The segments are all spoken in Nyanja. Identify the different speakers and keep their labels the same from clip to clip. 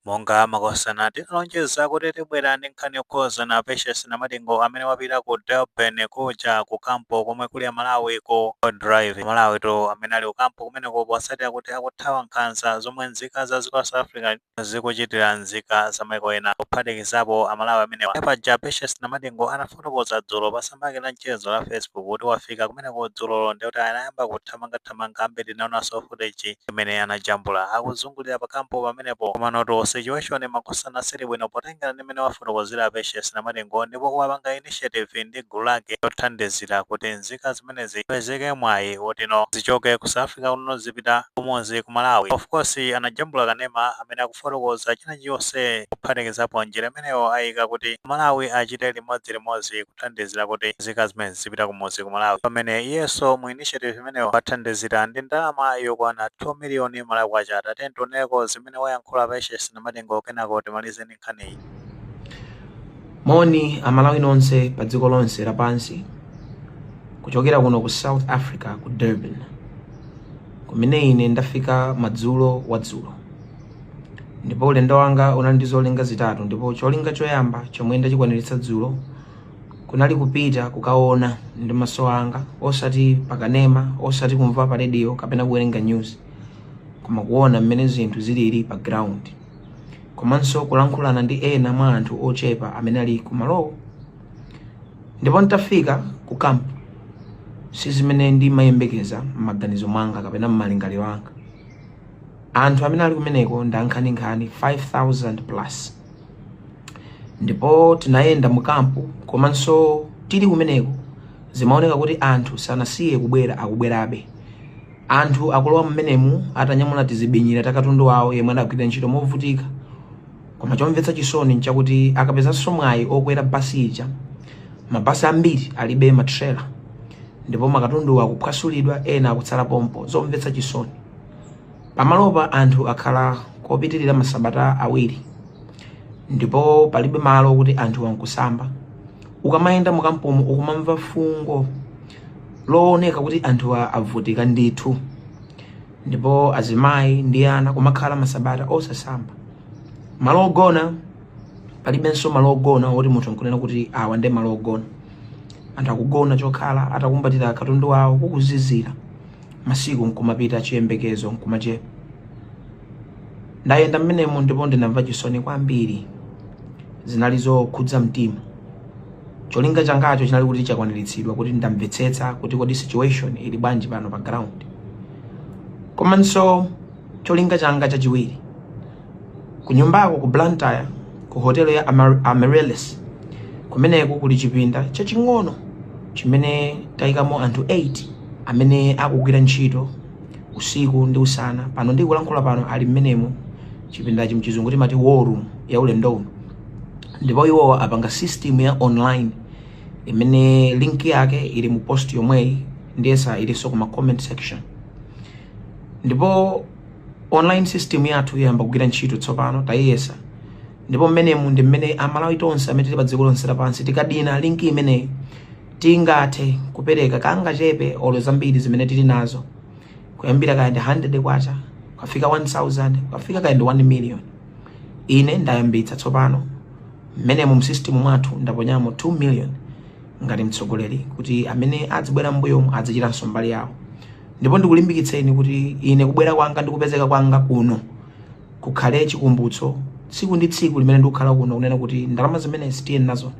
Speaker 1: Monga makosana tinalonjeza kuti tibwera ndi nkhani yokhuzana Patience Namadingo amene wapita ku Durban kuja ku kampo komwe kuli Amalawi ku Drive. Malawi to amene ali ku kampo kumeneko posatira kuti akuthawa nkhanza zomwe nzika za dziko la South Africa zikuchitira nzika za maiko ena, kuphatikizapo Amalawi amenewa. Paja Patience Namadingo anafotokoza dzulo pa tsamba lake la mchezo la Facebook kuti wafika kumeneko dzulolo, ndikuti anayamba kuthamangathamanga. Ambiri tinaonanso footage imene anajambula akuzungulira pa kampo pamenepo. Komanoto situation, makosana, sili bwino potengera ndi mmene wafotokozera Patience Namadingo, ndipo wapanga initiative ndi gulu lake lothandizira kuti nzika zimenezi zipezeke mwayi wotino zichoke ku South Africa kuno zipita kumudzi ku Malawi. Of course anajambula kanema amene akufotokoza china chilichonse, kuphatikizapo njira imeneyo ayika kuti Malawi achite limodzilimodzi kuthandizira kuti nzika zimenezi zipita kumudzi ku Malawi, pamene iyenso mu initiative imeneyo wathandizira ndi ndalama yokwana 2 miliyoni Malawi kwacha. Tatiyeni tioneko zimene wayankhula Patience Namadingo, kenako timalize ndi nkhaniyi.
Speaker 2: Moni Amalawi nonse pa dziko lonse lapansi, kuchokera kuno ku South Africa, ku Durban, kumene ine ndafika madzulo wadzulo. Ndipo ulendo wanga unali ndi zolinga zitatu, ndipo cholinga choyamba chomwe ndachikwaniritsa dzulo kunali kupita kukaona ndi maso anga, osati pakanema, osati kumva pa radio kapena kuwerenga news, koma kuona mmene zinthu zilili pa ground, komanso kulankhulana ndi ena mwa anthu ochepa amene ali kumalowo. Ndipo ntafika ku camp, si zimene ndimayembekeza m'maganizo mwanga kapena m'malingaliro anga. Anthu amene ali kumeneko ndi ankhaninkhani, 5000 plus. Ndipo tinayenda mu kampu, komanso tili kumeneko zimaoneka kuti anthu sanasiye kubwera, akubwerabe. Anthu akulowa mmenemu atanyamula tizibinyira ta katundu wawo yemwe adagwira ntchito movutika. Koma chomvetsa chisoni nchakuti akapezanso mwayi okwera basi ija, mabasi ambiri alibe matrela, ndipo makatundu akuphwasulidwa, ena akutsala pompo. Zomvetsa chisoni. Pamalopa anthu akhala kopitirira masabata 2, ndipo palibe malo kuti anthu ankusamba. Ukamayenda mukampumu ukumamva fungo looneka kuti anthu avutika ndithu, ndipo azimayi ndi ana kumakhala masabata osasamba. Malo ogona palibenso, malo ogona oti munthu nkunena kuti awa ndi malo ogona. Anthu akugona chokhala atakumbatira katundu wawo, kukuzizira, masiku nkumapita, chiyembekezo nkumachepa. Ndayenda mmenemo ndipo ndinamva chisoni kwambiri, zinali zokhudza mtima. Cholinga changacho chinali kuti chakwaniritsidwa, kuti ndamvetsetsa kuti kodi situation ili bwanji pano pa ground. Komanso cholinga changa chachiwiri, kunyumbako ku Blantyre, ku hotelo ya Amaryllis, kumeneko kuli chipinda chaching'ono chimene tayikamo anthu 8 amene akugwira ntchito usiku ndi usana. Pano ndikulankhula pano ali mmenemo. Chipindachi mchizungu timati war room ya ulendo uno. Ndipo iwowa apanga system ya online imene link yake ili mu post yomweyi, ndiyesa ilinso kuma comment section. Ndipo online system yathu yayamba kugwira ntchito tsopano, tayiyesa. Ndipo mmenemu ndi mmene Amalawi tonse amene tili pa dziko lonse lapansi tikadina link imeneyi tingathe kupereka kangachepe olo zambiri zimene tili nazo, kuyambira kaya ndi 100 kwacha, kukafika 1000, kukafika kaya ndi 1 million. Ine ndayambitsa tsopano mmenemu msystem mwathu, ndaponyamo 2 million ngati mtsogoleri, kuti amene adzibwera m'mbuyomu adzichitanso mbali yawo. Ndipo ndikulimbikitseni kuti ine kubwera kwanga ndi kupezeka kwanga kuno kukhale chikumbutso tsiku ndi tsiku limene ndikukhala kuno, kunena kuti ndalama zimenezi tiye nazo.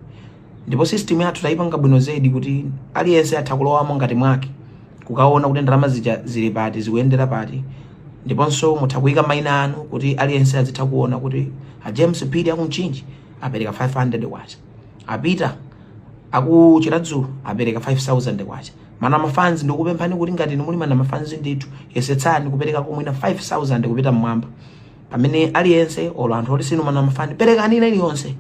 Speaker 2: Ndipo system yathu tayipanga bwino zedi kuti aliyense atha kulowamo ngati mwake kukaona kuti ndalama zija zili pati, zikuyendera pati. Ndiponso mutha kuyika mayina anu kuti aliyense azitha kuona kuti a James Phiri akumchinji apereka 500 kwacha, apita akuchiradzulo apereka 5000 kwacha. Mana mafans, ndikupemphani kuti ngati inu muli mana mafans ndithu, yesetsani kupereka komwina 5000 kupita mmwamba. Pamene aliyense, olo anthu oti sinu mana mafani, perekani ina iliyonse.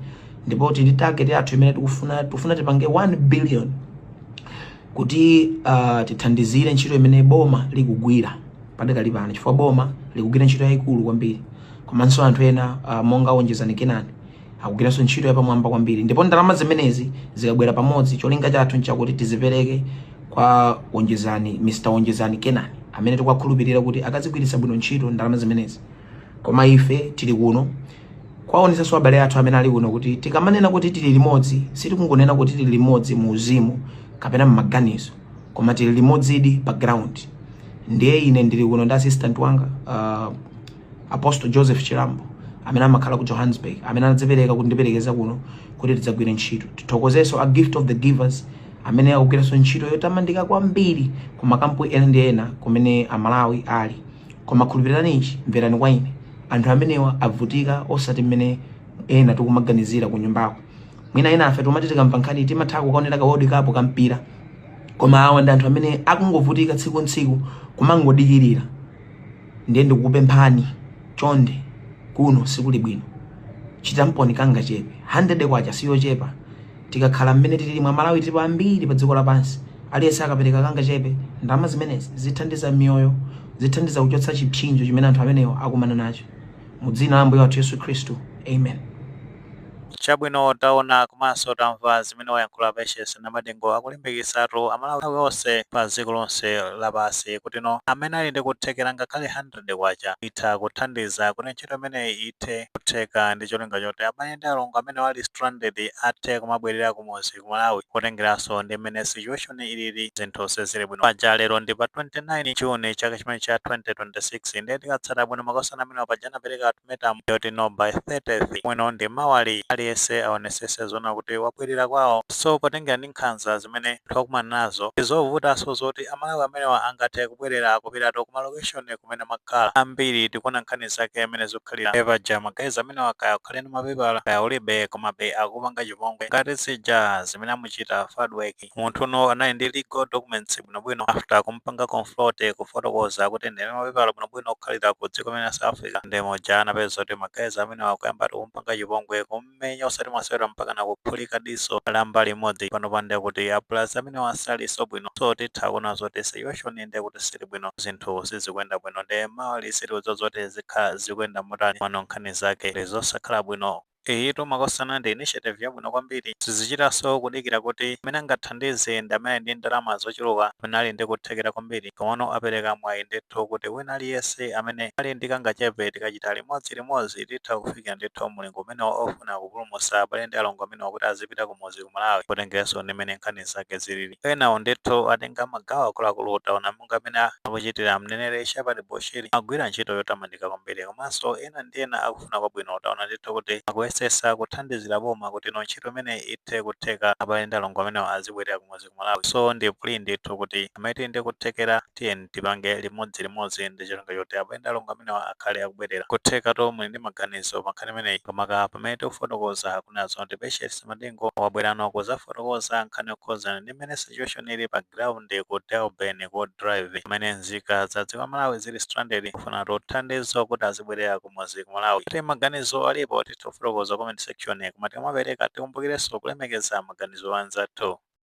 Speaker 2: Ndipo tili target yathu imene tikufuna tipange 1 billion kuti tithandizire ntchito imene boma likugwira padakali pano, chifukwa boma likugwira ntchito yayikulu kwambiri, komanso anthu ena monga Onjezani Kenani akugwiranso ntchito yapamwamba kwambiri. Ndipo ndalama zimenezi zikabwera pamodzi, cholinga chathu nchakuti tizipereke kwa Onjezani, Mr Onjezani Kenani, amene tikuwakhulupirira kuti akazigwiritsa bwino ntchito ndalama zimenezi. Koma ife tili kuno Kwaonesanso abale athu amene ali kuno kuti tikamanena kuti tili limodzi, sitikungonena kuti tili limodzi mu uzimu kapena mmaganizo, koma tili limodzidi pa ground. Ndiye ine ndili kuno ndi assistant wanga, Apostle Joseph Chilambo, amene amakhala ku Johannesburg, amene anadzipereka kuti ndiperekeza kuno kuti tidzagwire ntchito. Tithokozenso a Gift of the Givers amene akugwiranso ntchito yotamandika kwambiri ku makampu ena ndi ena kumene Amalawi ali. Koma khulupirirani ichi, mverani kwa ine, anthu amenewa avutika osati mmene ena tikumaganizira ku nyumbako. Mwina ena afe timati tikamva nkhani timatha kukaonera ka World Cup kampira, koma awa ndi anthu amene akungovutika tsiku ntsiku kumangodikirira. Ndiye ndikukupemphani chonde, kuno sikuli bwino, chitamponi kangachepe, 100 kwacha siyochepa. Tikakhala mmene tilili mwa Malawi, tilipo ambiri pa dziko lapansi, aliyense akapereka kangachepe, ndalama zimenezi zithandiza miyoyo, zithandiza kuchotsa chipsinjo chimene anthu amenewo akumana nacho. Mu dzina la Ambuye wathu Yesu Khristu, amen.
Speaker 1: Chabwino, taona komanso tamva zimene wayankhula Patience Namadingo, akulimbikitsatu Amalawi onse pa dziko lonse lapansi kuti no, amene ali ndi kuthekera, ngakhale 100 kwacha itha kuthandiza kuti ntchito imeneyi ithe kutheka, ndi cholinga choti abale ndi alongo amene ali stranded athe kumabwerera kumuzi ku Malawi. Kutengeranso ndi mmene situation ilili, zinthu sizili bwino. Paja lero ndi pa 29 June chaka chimene cha 2026. Ndiye tikatsata bwino makosana amene paja anapereka ultimatum yoti no, by 30th mwino ndi mawali, aliyense aonesese zona kuti wabwerera kwawo. So potengera ndi nkhanza zimene anthu akumana nazo, ndizovutanso zoti Amalawi amenewa angathe kubwerera kupitatu kuma location kumene makhala ambiri. Tikuona nkhani zake amene zikukhalira paja, ma guys amenewa, kaya ukhale ndi mapepala kaya ulibe, komabe akupanga chipongwe ngati zija zimene amuchita Fadwork. Munthu uno anali ndi legal documents bwinobwino. After kumpanga confront, kufotokoza kuti ndine mapepala bwinobwino okhalira ku dziko limene la South Africa, ndi moja anapeza kuti ma guys amenewa akuyamba kumpanga chipongwe, kummenya osati masewera, mpaka na kuphulika diso la mbali imodzi. Pano pande kuti abulazi amenewa salinso bwino. So titha kuona zoti situation ndi kuti sili bwino, zinthu sizikuyenda bwino. Ndi mawali sitiuza zoti zikhala zikuyenda motani pano, nkhani zake ndizosakhala bwino. Iyi makosana ndi initiative yabwino kwambiri. Sizichitanso kudikira kuti amene angathandize ndi amene ndi ndalama zochuluka, amene ali ndi kuthekera kwambiri, komano apereka mwayi ndithu kuti wina aliyense amene ali ndi kangachepe, tikachita limodzi limodzi, titha kufikira ndithu mulingo umene ofuna kupulumutsa abale ndi alongo amene kuti azipita kumuzi ku Malawi. Kutengeranso ndi mmene nkhani zake zilili, enawo ndithu atenga magawo akuluakulu. Taona monga amene akuchitira mneneri Shepherd Bushiri, agwira ntchito yotamandika kwambiri. Komanso ena ndi ena akufuna kwabwino, taona ndithu kuti akuyesesa kuthandizira boma kuti no, ntchito imene ithe kutheka, abale ndi alongo amenewo azibwerera kumuzi ku Malawi. So ndi plea ndithu kuti amene tili ndi kuthekera, tiyeni tipange limodzi limodzi ndi cholinga choti abale ndi alongo amenewa akhale akubwerera. Kutheka to muli ndi maganizo pa nkhani imeneyi, komaka pamene tikufotokoza kunazo ndi Patience Namadingo wabwerano kuzafotokoza nkhani yokhuzana ndi mmene situation ili pa ground ku Durban ku Drive, kumene nzika za dziko la Malawi zili stranded, kufuna thandizo kuti azibwerera kumuzi ku Malawi. Kuti maganizo alipo, titha kufotokoza comment section, koma tikamapereka tikumbukirenso kulemekeza maganizo anzathu.